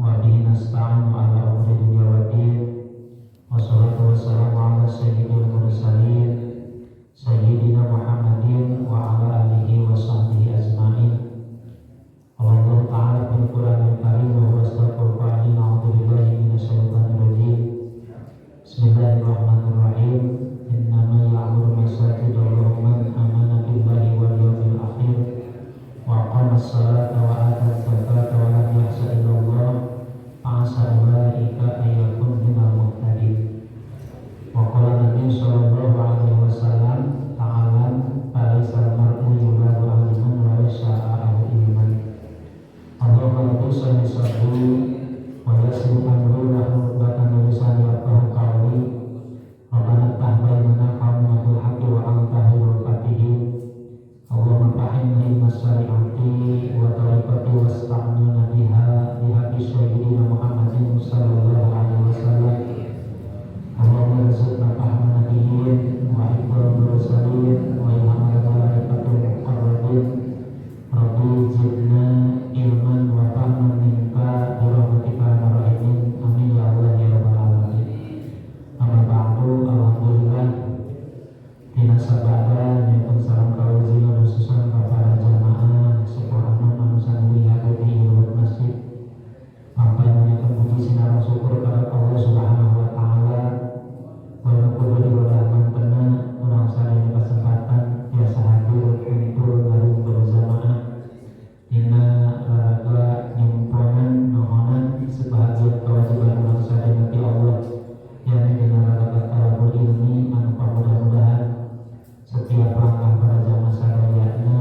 Wa bihi nasta'inu ala umuri dunya waddin. Wassalatu wassalamu ala sayyidil mursalin sayyidina Muhammadin wa ala alihi wa sahbihi ajma'in. Allah Ta'ala fil Qur'anil Karim wa huwa asdaqul qailin. A'udzu billahi minasyaitonir rajim. Bismillahirrahmanirrahim. Innama ya'muru masajidallahi man amana billahi wal yawmil akhir wa aqama as-salata wa ata az-zakata wa lam yakhsha illallah fa'asa ulaika ayyakun minal muhtadin. Wa qala Nabi sallallahu alaihi wasallam, ta'alam falaisal mar'u yuladu aliman wa laysa a'ahu ilman. Allahumma rabbi shalli sadri wa yassir amri wa hlul 'uqdatam min lisani yafqahu qawli. Rabbana ftah bainana qawmina bil haqqi wa anta khairul fatihin. Allahumma fahimna ilma syari'ati wa tariqati wasta'milna biha bihaqqi sayyidina Muhammadin sallallahu alaihi wasallam. Allahumma rzuqna fahma nabiyyin wa hifdzal mursalin wa ilhamal malaikatil muqarrabin. Rabbi zidna ilman wa fahman minka bi rahmatika ya rahimin. Amin ya Allah ya rabbal alamin. Amma ba'du, alhamdulillah dina sabada nyuhunkeun salam kawuzingan khususan ka para jamaah sepuh anom anu sanuli hadir di lewat masjid. Sampai nanyakeun puji sinareng syukur kepada Allah Subhanahu wa taala. Wa kudu ibadah mantena urang sadaya kesempatan biasa hadir kumpul bareng berjamaah dina raraga nyumponan nohonan sebahagian kewajiban urang sadaya ti Allah, yakni dina raraga talabul ilmi anu mudah-mudahan setiap langkah para jamaah sadayana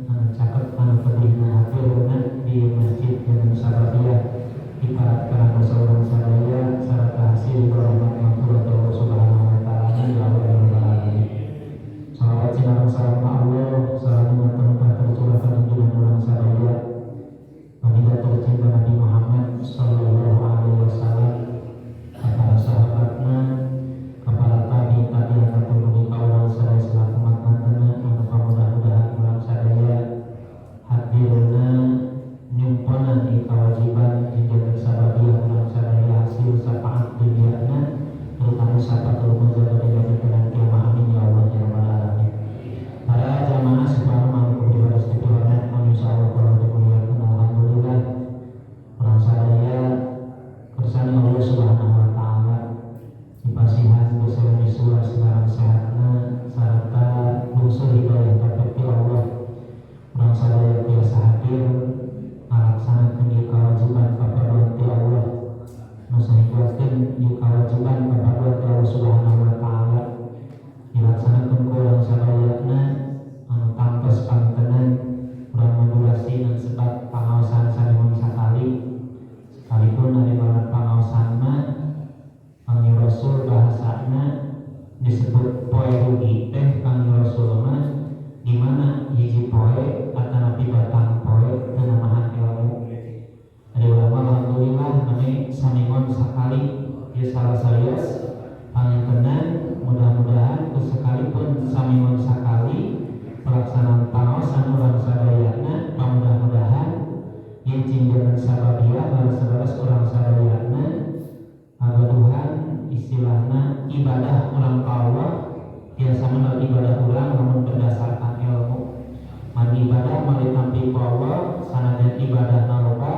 anu caket anu pedihna hadirna di masjid dengan sababiah ibarat dosa urang sadaya sarta hasil rahmat maghfirah Allah Subhanahu wa taala. Ya Allah ya rabbal alamin. Salawat sinareng salam ka Allah selalu tumpah tercurah ka junjungan urang sadaya, baginda tercinta Nabi Muhammad sallallahu alaihi wasallam, kepada sahabatna, kepada tabi tabi'in atau ka urang sadaya selaku umat mantena anu mudah-mudahan urang sadaya hadirna nyumponan di kewajiban hingga sababiah urang sadaya hasil syafaat duniana, terutama syafaatul mujabah di dinten kiamat. Amin ya Allah ya rabbal alamin. Para jamaah subhanahu wa ta'ala dihormat anu insyaallah kalau dimuliakan, alhamdulillah urang sadaya kersane Allah Subhanahu wa taala dipasihan beserta misuwar sekarang sehatna sarta lungsur hidayah taufik ti Allah. Urang sadaya biasa hadir ngalaksanakeun ieu kewajiban kaparduan ti Allah nu sahinggakeun ieu kewajiban kaparduan ti Allah Subhanahu wa taala dilaksanakeun ku urang sadayana anu tangtos pantenan urang modulasi dan sebab pangaosan sanemon sakali. Sekalipun ari banget pangaosan mah Kang Rasul bahasana disebut poe rugi teh Kang Rasul mah di mana hiji poe atanapi batang poe teu namahan ilmu. Ari urang mah alhamdulillah mane saningon sakali ieu salah sarios pangintenan. Mudah-mudahan sekalipun samingon sakali pelaksanaan pangaosan urang sadayana, mudah-mudahan ieu cing sababiah leres-leres urang sadayana ngagaduhan istilahna ibadah urang ka Allah biasa menurut ibadah urang namun berdasarkan ilmu. Man ibadah mah ditampi ku Allah sanajan ibadah loba,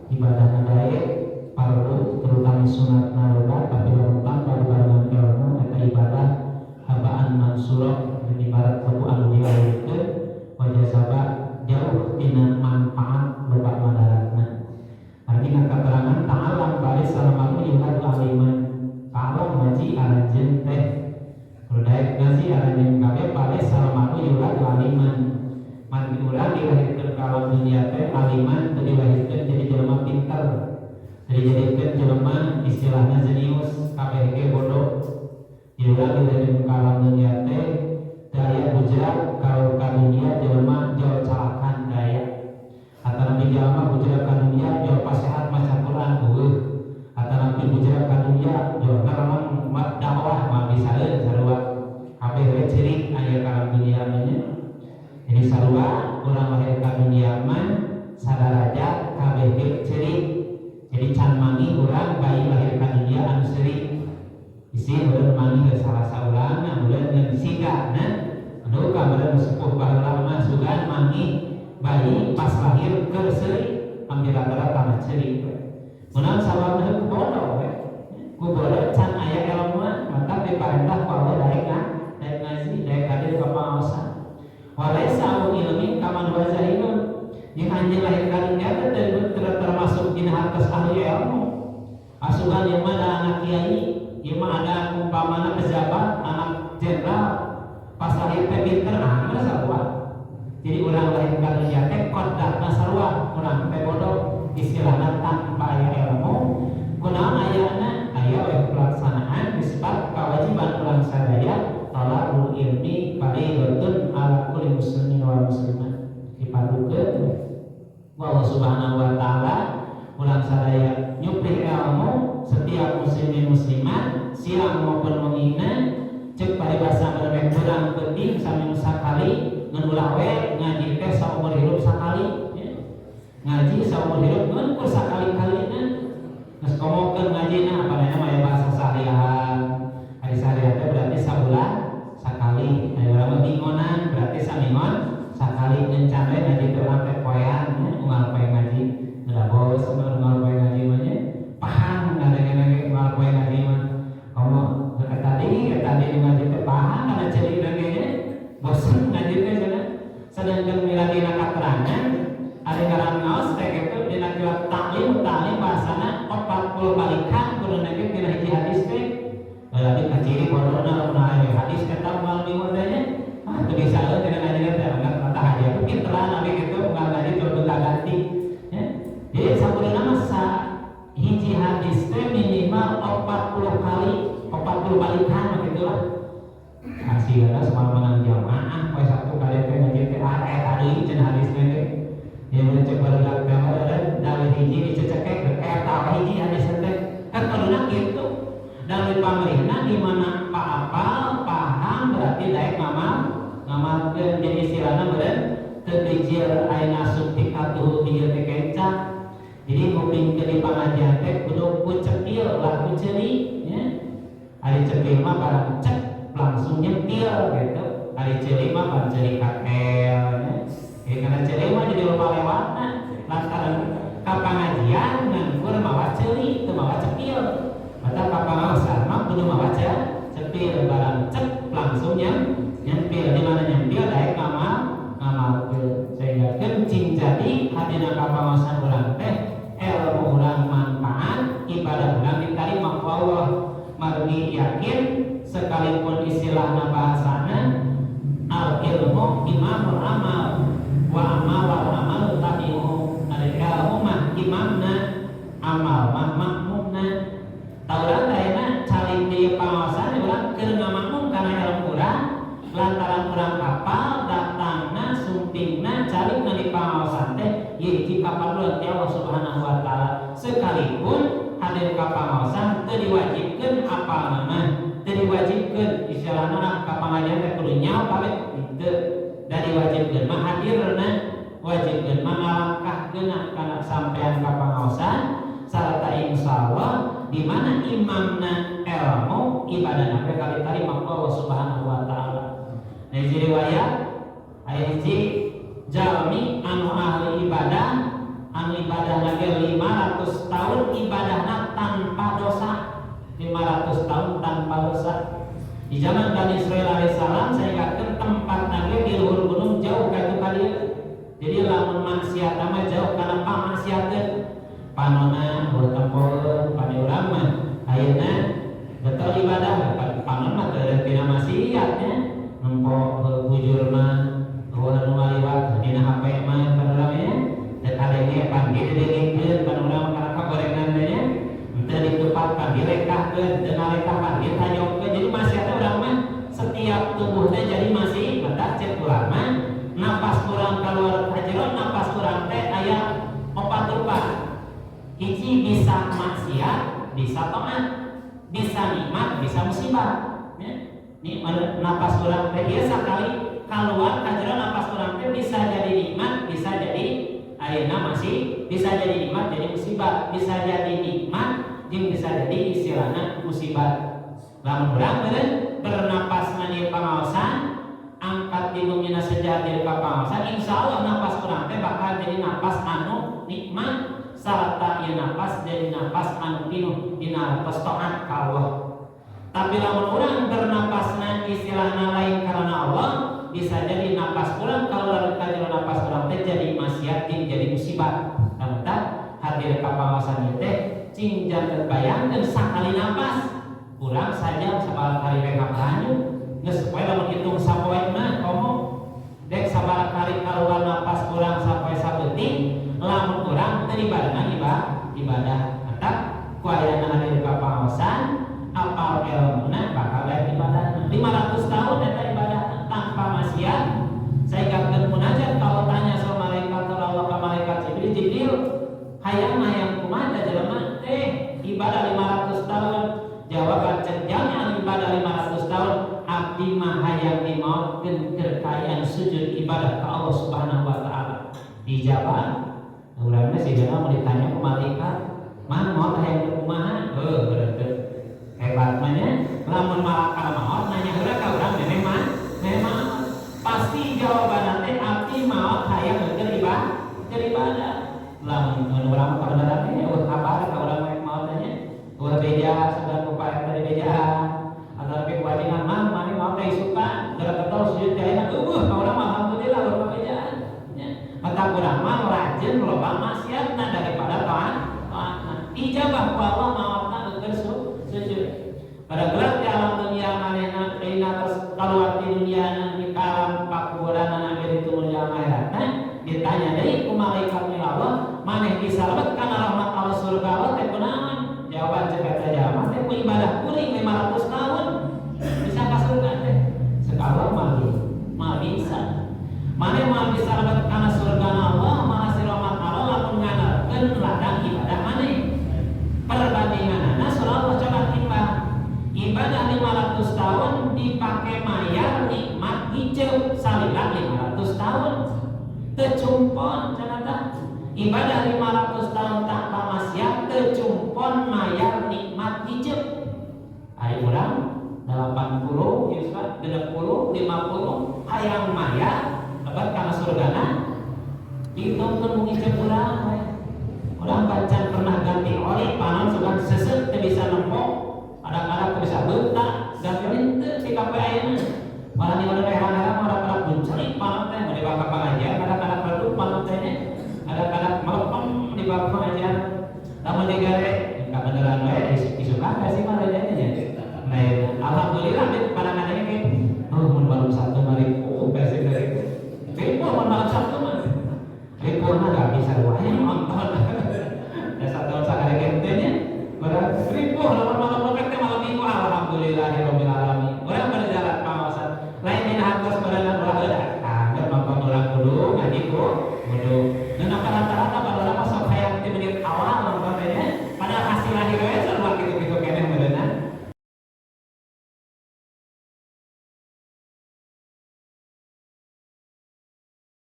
ibadah daek fardu terutama sunat loba, tapi lamun tanpa dibarengan ilmu eta ibadah habaan mansura dan ibarat lebu anu dialirkeun wajah saba jauh tina manfaat loba madaratna. Artinya keterangan ta'alam falaisal mar'u yuladu aliman. Ta'alam ngaji aranjeun teh kudu daek ngaji aranjeun kabeh. Falaisal mar'u yuladu aliman, man urang dilahirkeun ka alam dunia teh aliman teu dilahirkeun jadi jelema pinter, teu dijadikeun jelema istilahna jenius, kabeh ge bodoh. Jadi urang dilahirkeun ka alam dunia teh teu aya bujrak kalau ka dunia jelema jauh calakan daya atau nabi jelema bujrak ka dunia jauh pasehat maca Quran eueuh atau nabi bujrak ka dunia jauh memang dakwah mah bisaeun. Sarua kabeh we ceurik aya ka alam dunia mah nya. Jadi sarua urang lahir ka dunia mah sadarajat kabeh ge ceurik. Jadi can manggih urang bayi lahir ka dunia anu seuri. Isi urang manggih ke salah saurang, nah urang ngan siga na anu ka urang sepuh baheula mah sugan manggih bayi pas lahir keur seuri, hampir rata-rata mah ceuri. Kunaon sababna? Ku bodoh we. Ku bodoh can aya ilmuan, maka diparentah ku Allah daek daek ngaji, daek hadir ka pangaosan. Walaisa ilmin kaman huwa jahilun. Jeung anjeun lahir ka dunya teh termasuk dina hartos ahli ilmu. Asuhan ieu mah ada anak kiai, ieu mah ada umpamana pejabat, anak jenderal, pas lahir teh pinter, ah mah sarua. Jadi urang lahir ka dunya teh kodratna sarua, urang teh bodoh, istilahna tanpa aya ilmu. Kunaon ayana? Aya we pelaksanaan disebab kewajiban urang sadaya talabul ilmi fardhatun ala kulli muslimin wal muslimat. Dipadukeun Allah Subhanahu wa taala urang sadaya nyuprih ilmu setiap muslimin muslimat siang maupun wengina. Cek paribasa mereka kurang penting sambil sakali ngan ulah we ngaji teh saumur hirup sakali ya. Ngaji saumur hirup ngan kur sakali-kalina geus komokeun ngajina, apalagi mah aya bahasa seharian. Hari seharian teh berarti sabulan sakali, aya urang mah minggonan berarti samingon sakali. Ngencan we ngaji teh urang teh poean nya, unggal poe ngaji udah bosen, unggal poe ngaji mah nya paham ngadenge-nage unggal poe ngaji mah komo tadi ngaji teh paham kana ceulina ge nya bosen ngaji teh cenah. Sedangkan miladina katerangan ada ngaran ngaos teh kitu dina kitab Taklim Taklim bahasana 40 balikan kudu ge tina hiji hadis teh. Berarti kaciri bodona lamun aya hadis eta unggal minggu teh nya, ah teu bisa euy tina ngaji teh enggak kata haji aku pinteran abi kitu unggal ngaji teu ganti ya. Jadi sampurna mah sa hiji hadis teh minimal 40 kali, 40 balikan begitulah. Hasilnya semalam menang jamaah poe Sabtu kali teh ngaji teh, ah eta deui cenah hadis teh. Ya mun cek barudak teh mah dalil hiji dicecekek eta hiji hadis teh kan kuduna kitu. Dalil pamarihna di mana apal paham berarti daek ngamal ngamalkeun. Jadi istilahna meureun teu bijil aya asup ti katuhu bijil teh kenca. Jadi nguping ke di pangajian teh kudu ku cepil lah ku ceuli nya. Ari cepil mah barang cek langsung nyempil gitu, ari ceuli mah pan ceuli katel nya. Jadi karena ceuli mah jadi lupa lewatna lantaran ka pangajian ngan kur mawa ceuli teu mawa cepil. Mata ka pangaosan mah kudu mawa cepil, barang cek langsung nyempil, di mana nyempil daek ngamal ngamalkeun sehingga kencing jadi hadina ka pangaosan urang teh ilmu urang manfaat, ibadah urang diterima ku Allah. Margi yakin sekalipun istilahna bahasana al ilmu imamul amal wa amal wal amal tabi'u, ari ilmu mah imamna, amal mah makmumna. Tah urang ayeuna calik di pangaosan urang keur ngamakmum kana ilmu urang lantaran urang apal datangna sumpingna calikna di pangaosan teh ieu hiji kaparluan ti Allah Subhanahu wa taala. Sekalipun hadir ka pangaosan teu diwajibkeun apalna mah teu diwajibkeun, istilahna ka pangajian teh kudu nyaho kabeh henteu da diwajibkeun mah hadirna, wajibkeun mah ngalangkahkeun kana sampean ka pangaosan sarta insyaallah di mana imamna ilmu ibadahna teh kali tarima ku Allah Subhanahu wa taala. Nah, hiji riwayat aya hiji jalmi anu ahli ibadah, anu ibadah lagi 500 tahun ibadahna tanpa dosa, 500 tahun tanpa dosa di zaman Bani Israel alaihissalam. Saya katakan tempat lagi di luhur gunung jauh ka itu kali. Jadi lamun maksiat mah jauh karena pamaksiateun panona ulah tempoeun pane urang mah ayeuna betul ibadah panon mah teu tina maksiat nya nempo bujur mah eueuh nu ngaliwat dina HP mah pan urang nya teu kadenge pan didengkeun pan urang kana kagorengan teh nya henteu ditupat pan dilekahkeun, teu ngalekah pan ditanyokkeun. Jadi maksiat urang mah setiap tubuhnya jadi masih batak. Cek ulama napas urang keluar kajero napas urang teh aya opat rupa. Hiji bisa maksiat, bisa taat, bisa nikmat, bisa musibah ya. Ini napas urang teh ieu sakali keluar kajero napas urang teh bisa jadi nikmat, bisa jadi Ayeuna masih bisa jadi nikmat, jadi musibah, bisa jadi nikmat jeung bisa jadi istilahna musibah. Lamun urang meureun bernapasna di pangaosan, angkat di bumina sejati ka pangaosan, insyaallah napas urang teh bakal jadi napas anu nikmat sarta ieu napas jadi napas anu pinuh dina artos taat ka Allah. Tapi lamun urang bernapasna istilahna lain karena Allah, bisa jadi napas urang kalau ka jero napas urang teh jadi maksiat jeung jadi musibah. Tah, hadir ka pangaosan ieu teh cing janten bayangkeun sakali napas urang saja sabaraha kali rek ngabanyu geus poe. Lamun hitung sapoe mah komo dek sabaraha kali keluar napas urang sapoe saeutik lamun urang teu dibarengan ibadah. Mantap ku ayana hadir ka pangaosan, apal ilmuna, bakal daek ibadah 500 tahun eta ibadah tanpa maksiat. Saya keur munajat, kalau tanya sama malaikat Allah ka malaikat Jibril, "Jibril, hayang hayang kumaha jelema teh ibadah 500 tahun?" Jawaban cek jalma ibadah 500 tahun, "Abdi mah hayang dimautkeun keur kaayaan sujud ibadah ka Allah Subhanahu wa Taala." Dijawab urang mah sigana mau ditanya ku malaikat, "Mah maot hayang kumaha?" Heuh, berarti hebat mah nya. Lamun malakal maot nanya heula ka urang memeh mah memang pasti jawaban teh, "Abdi maot hayang keur ibadah." Lamun urang mah kabeneran teh eueuh kabar ka urang mah maot nya ulah beja sudah ku Pak tadi bejaan atau tapi kewajiban mah maneh maot teh isukan gara ketol sujud teh ayeuna eueuh ka urang mah, alhamdulillah urang bejaan nya. Mata urang mah rajin loba maksiatna daripada taat taatna. Ijabah ku Allah maotna keur sujud. Pada gerak di alam dunia manehna dina terus keluar di dunia di alam pakuburan anak itu di alam akhirat ditanya deui ku malaikat Allah, "Maneh bisa lebet kana rahmat Allah, surga Allah teh kunaon?" Jawaban cek eta jalma teh, "Ku ibadah kuring 500 tahun bisa ka surga teh." Sekala mah mah bisa, maneh mah bisa lebet kana surga Allah, malah si rahmat Allah lamun ngandalkeun ladang ibadah maneh. Perbandinganna surah Allah coba timbang, ibadah 500 tahun dipakai mayar nikmat hijau salila 500 tahun teu cumpon cenah. Ibadah 500 tahun tanpa maksiat teu cumpon mayar nikmat hijau. Ari urang 80 yuswa 60 50 hayang mayar lebat kana surgana, hitungkeun mung hijau urang we. Urang bacan pernah ganti oli panon sugan sesek teu bisa nempo, kadang-kadang teu bisa beunta ganti oli teu di kafe ayeuna. Malah di urang herang-herang kadang-kadang buncelik panon teh mau dibawa ke pengajian, kadang-kadang redup panon teh nya, kadang-kadang melepem di bawah pengajian. Lamun digare kabeneran we isukan kasih mah nya. Nah, alhamdulillah kadang-kadang ini oh mun malam Sabtu mah ripuh kasih dari ripuh. Mun malam Sabtu mah ripuhna gak bisa wae nonton ya satu sakali gente nya urang ripuh. Lamun malam lopek teh malam Minggu, alhamdulillahirabbil alamin urang berjalan pangaosan lain dina hartos barengan ulah heula angger nonton urang kudu ngaji ku kudu.